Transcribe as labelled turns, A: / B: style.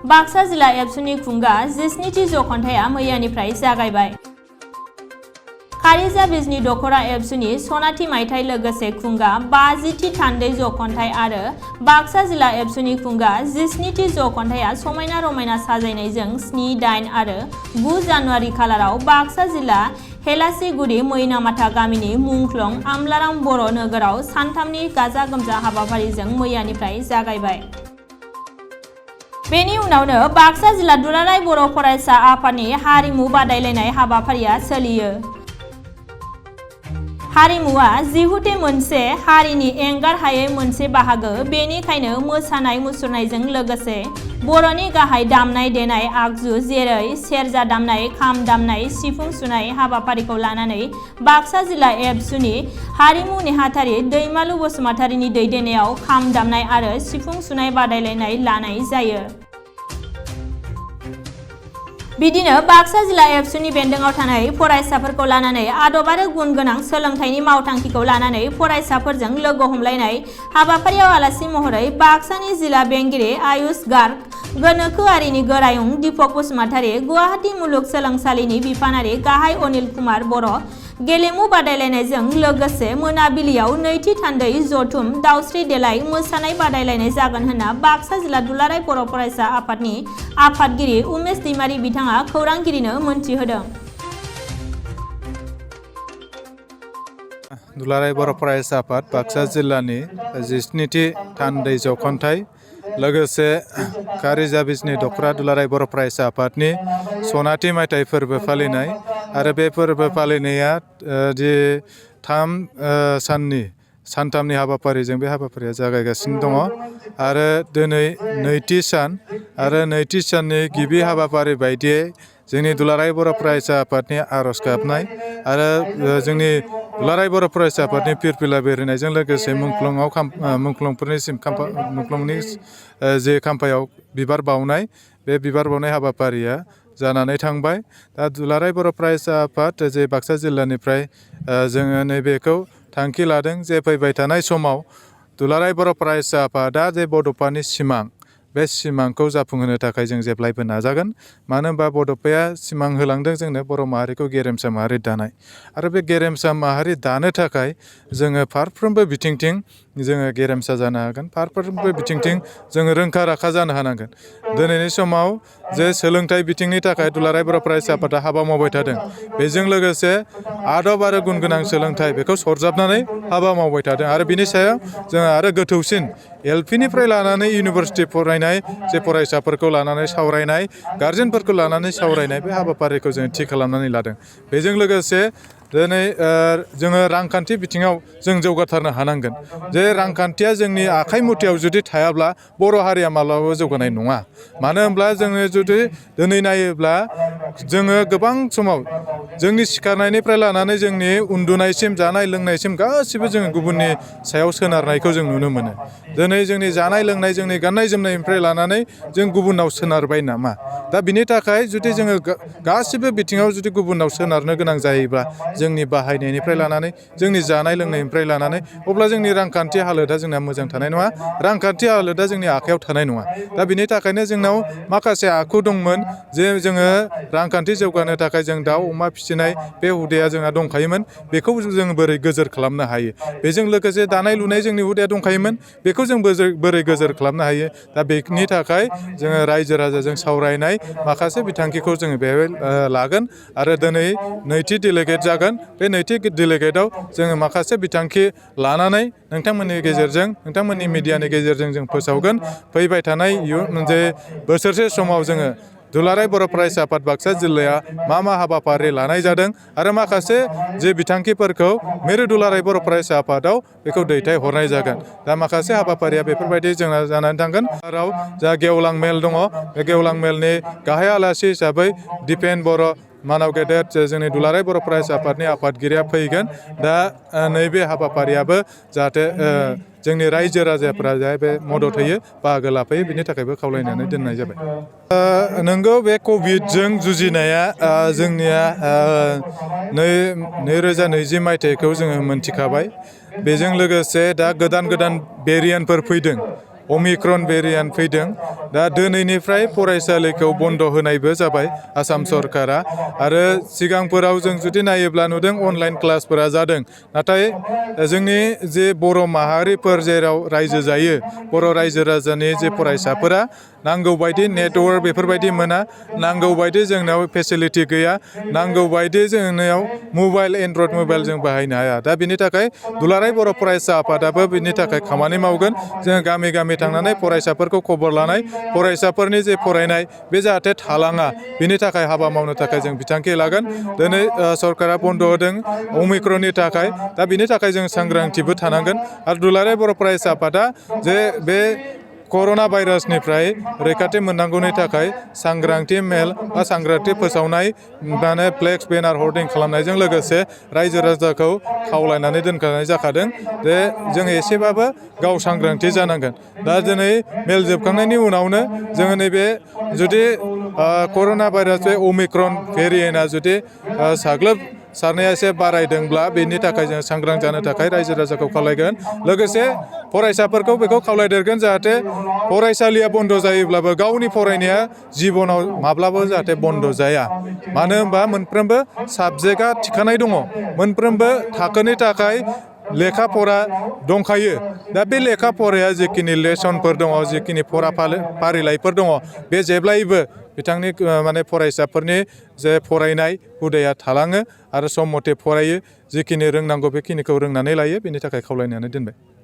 A: बाक्सा जिल्ला एबसुनि खुंगा 17थि जखन्थाइया मैयानिफ्राय जागायबाय। खारिजा बिजनी दखरा एबसुनि सनाथि मायथाइ लोगोसे खुंगा 50थि थान्दै जखन्थाइ आरो बाक्सा जिल्ला एबसुनि खुंगा 17थि जखन्थाइया समायना रमायना साजायनायजों 7, 8 आरो 9 जानुवारि खालाराव बाक्सा जिल्ला हेलासिगुरि मैनामाथा गामिनि मुंख्लं आमलाराम बर' नोगोराव सानथामनि गाजा गोमजा हाबाफारिजों मैयानिफ्राय जागायबाय। बेनि उनावनो बाक्सा जिल्ला दुलाराय बर' फरायसा आफादनि हारिमु बादायलायनाय हाबाफारिया सोलियो। हारिमुआ जिहुते मोनसे हारिनि एंगार हायै मोनसे बाहागो, बेनिखायनो मोसानाय मुसुरनायजों लोगोसे बर'नि गाहाय दामनाय देनाय आगजु जेरै सेरजा दामनाय, खाम दामनाय, सिफुं सुनाय हाबाफारिखौ लानानै बाक्सा जिल्ला एबसुनि हारिमु नेहाथारि दैमालु बसुमतारिनि दैदेननायाव खाम दामनाय आरो सिफुं सुनाय बादायलायनाय लानाय जायो। बिदिनो बाक्सा जिल्ला एबसुनि बेन्दोंआव थानाय फरायसाफोरखौ लानानै आदब आरो गुन गोनां सोलोंथाइनि मावथांखिखौ लानानै फरायसाफोरजों लोगो हमलायनाय हाबाफारियाव आलासि महरै बाक्सानि जिल्ला बेंगिरि आयुष गार्ग, गोनोखोआरिनि गोरायुं दीपक बसुमतारी, गुवाहाटी मुलुग सोलोंसालिनि बिफानारि गाहाय अनिल कुमार बर', गेलेमु बादायलायनायजों लोगोसे मोनाबिलियाव नैथि थान्दै जथुम दावस्रि देलाय मोसानाय बादायलायनाय जागोन होनना बाक्सा जिल्ला दुलाराय बर' फरायसा आफादनि आफादगिरि उमेश दैमारी बिथाङा खौरांगिरिनो मोनथिहोदों।
B: दुलाराय बर' फरायसा आफाद बाक्सा जिल्लानि 17थि थान्दै जखन्थाइ लोगोसे खारिजा बिजनी दखरा दुलाराय बर' फरायसा आफादनि सनाथि मायथाइ फोरबो फालिनाय आरो बे फोरबो फालिनाया सानथामनि हाबाफारिजों बे हाबाफारिया जागायगासिनो दङ आरो दिनै नैथि सान आरो नैथि साननि गिबि हाबाफारि बायदियै जोंनि दुलाराय बर' फरायसा आफादनि आर'ज गाबनाय आरो जोंनि दुलाराय बर' फरायसा आफादनि फिरफिला बेरहोनायजों लोगोसे मुंख्लंनि जे खाम्फायाव बिबार बावनाय, बे बिबार बावनाय हाबाफारिया जानानै थांबाय। दा दुलाराय बर' फरायसा आफाद जे बाक्सा जिल्लानिफ्राय जोङो नैबेखौ थांखि लादों जे फैबाय थानाय समाव दुलाराय बर' फरायसा आफादा जे बड'फानि सिमां, बे सिमांखौ जाफुंहोनो थाखाय जों जेब्लायबो नाजागोन। मानो होनबा बड'फाया सिमां होलांदों जोंनो बर' माहारिखौ गेरेमसा माहारि दानाय आरो बे गेरेमसा माहारि दानो थाखाय जोङो फारफ्रोमबो बिथिंथिं जोङो गेरेमसा जानो हागोन, फारफ्रोमबो बिथिंथिं जोङो रोंखा राखा जानो हानांगोन। दिनैनि समाव जे सोलोंथाइ बिथिंनि थाखाय दुलाराय बर' फरायसा आफादा हाबा मावबाय थादों, बेजों लोगोसे आदब आरो गुन गोनां सोलोंथाइ बेखौ सरजाबनानै हाबा मावबाय थादों आरो बिनि सायाव जोङो आरो गोथौसिन एलपिनिफ्राय लानानै इउनिभारसिटि फरायनाय जे फरायसाफोरखौ लानानै सावरायनाय, गार्जेनफोरखौ लानानै सावरायनाय बे हाबाफारिखौ जों थि खालामनानै लादों। बेजों लोगोसे दिनै जोङो रांखान्थि बिथिङाव जों जौगाथारनो हानांगोन। जे रांखान्थिया जोंनि आखाइ मुथायाव जुदि थायाब्ला बर' हारिया माब्लाबाबो जौगानाय नङा। मानो होनब्ला जोङो जुदि दिनै नायोब्ला जोङो गोबां समाव जोंनि सिखारनायनिफ्राय लानानै जोंनि उन्दुनायसिम, जानाय लोंनायसिम गासिबो जोङो गुबुननि सायाव सोनारनायखौ जों नुनो मोनो। दिनै जोंनि जानाय लोंनाय, जोंनि गाननाय जोमनायनिफ्राय लानानै जों गुबुनाव सोनारबाय नामा? दा बिनि थाखाय जुदि जोङो गासिबो बिथिङाव जुदि गुबुनाव सोनारनो गोनां जायोब्ला जोंनि बाहायनायनिफ्राय लानानै जोंनि जानाय लोंनायनिफ्राय लानानै अब्ला जोंनि रांखान्थि हालोदा जोंना मोजां थानाय नङा, रांखान्थि हालोदा जोंनि आखायाव थानाय नङा। दा बिनि थाखायनो जोंनाव माखासे आखु दंमोन जे जोङो रांखान्थि जौगानो थाखाय जों दाउ अमा फिसिनाय बे हुदाया जोंहा दंखायोमोन, बेखौ जों बोरै गोजोर खालामनो हायो। बेजों लोगोसे दानाय लुनाय जोंनि हुदाया दंखायोमोन, बेखौ जों बोरै गोजोर खालामनो हायो। दा बेनि थाखाय जोङो रायजो राजाजों सावरायनाय माखासे बिथांखिखौ जोङो बेवहाय लागोन आरो दिनै नैथि डेलिगेट जागोन। बे नैथि डेलिगेटआव जोङो माखासे बिथांखि लानानै नोंथांमोननि गेजेरजों, नोंथांमोननि मिडियानि गेजेरजों जों फोसावगोन। फैबाय थानाय जे बोसोरसे समाव जोङो दुलाराय बर' फरायसा आफाद बाक्सा जिल्लाया मा हाबाफारि लानाय जादों आरो माखासे जे बिथांखिफोरखौ मिरु दुलाराय बर' फरायसा आफादाव बेखौ दैथायहरनाय जागोन। दा माखासे हाबाफारिया बेफोरबायदि जोंना जानानै थांगोन। आरो जा गेवलां मेल दङ, बे गेवलां मेलनि गाहाय आलासि हिसाबै दिपेन बर' मानाव गेदेर जोंनि दुलाराय बर' फरायसा आफादनि आफादगिरिया फैगोन। दा नैबे हाबाफारियाबो जाहाथे जोंनि रायजो राजाफोरा बे मदद होयो, बाहागो लाफैयो, बिनि थाखायबो खावलायनानै दोननाय जाबाय। नोंगौ बे कभिडजों जुजिनाया जोंनिया 2020 मायथाइखौ जोङो मोनथिखाबाय। बेजों लोगोसे दा गोदान भेरिएन्टफोर फैदों। अमिक्रन भेरिएन्ट फैदों दा दिनैनिफ्राय फरायसालिखौ बन्द होनायबो जाबाय आसाम सरकारा आरो सिगांफोराव जों जुदि नायोब्ला नुदों अनलाइन क्लासफोरा जादों नाथाय जोंनि जे बर' माहारिफोर जेराव रायजो जायो बर' रायजो राजानि जे फरायसाफोरा नांगौ बायदि नेटवर्क बेफोरबायदि मोना नांगौ बायदि जोंनाव फेसिलिटि गैया नांगौ बायदि जोंनियाव मबाइल एन्ड्रइड मबाइल जों बाहायनो हाया दा बिनि थाखाय दुलाराय बर' फरायसा आफादाबो बिनि थाखाय खामानि मावगोन जों गामि गामि थांनानै फरायसाफोरखौ खबर लानाय फरायसाफोरनि जे फरायनाय बे जाहाथे थालाङा बिनि थाखाय हाबा मावनो थाखाय जों बिथांखि लागोन दिनै सरकारा बन्द होदों अमिक्रननि थाखाय दा बिनि थाखाय जों सांग्रांथिबो थानांगोन आरो दुलाराय बर' फरायसा आफादा जे बे कर'ना भाइरासनिफ्राय रैखाथि मोननांगौनि थाखाय सांग्रांथि मेल बा सांग्रांथि फोसावनाय माने फ्लेक्स बेनार हर्डिं खालामनायजों लोगोसे रायजो राजाखौ खावलायनानै दोनखानाय जाखादों जे जों एसेबाबो गाव सांग्रांथि जानांगोन दा दिनै मेल जोबखांनायनि उनावनो जोङो नैबे जुदि कर'ना भाइरास बे अमिक्रन भेरिएन्टआ जुदि सारनाया एसे बारायदोंब्ला बेनि थाखाय जों सांग्रां जानो थाखाय रायजो राजाखौ खावलायगोन लोगोसे फरायसाफोरखौ बेखौ खावलायदेरगोन जाहाथे फरायसालिया बन्द जायोब्लाबो गावनि फरायनाया जिबनाव माब्लाबो जाहाथे बन्द जाया मानो होनबा मोनफ्रोमबो साबजेक्टआ थिखानाय दङ मोनफ्रोमबो थाखोनि थाखाय लेखा फरा दंखायो दा बे लेखा फराया जिखिनि लेसनफोर दङ जिखिनि फरा फारिलाइफोर दङ बे जेब्लायबो बिथांनि माने फरायसाफोरनि जे फरायनाय हुदाया थालाङो आरो सम मथे फरायो जिखिनि रोंनांगौ बेखिनिखौ रोंनानै लायो बेनि थाखाय खावलायनानै दोनबाय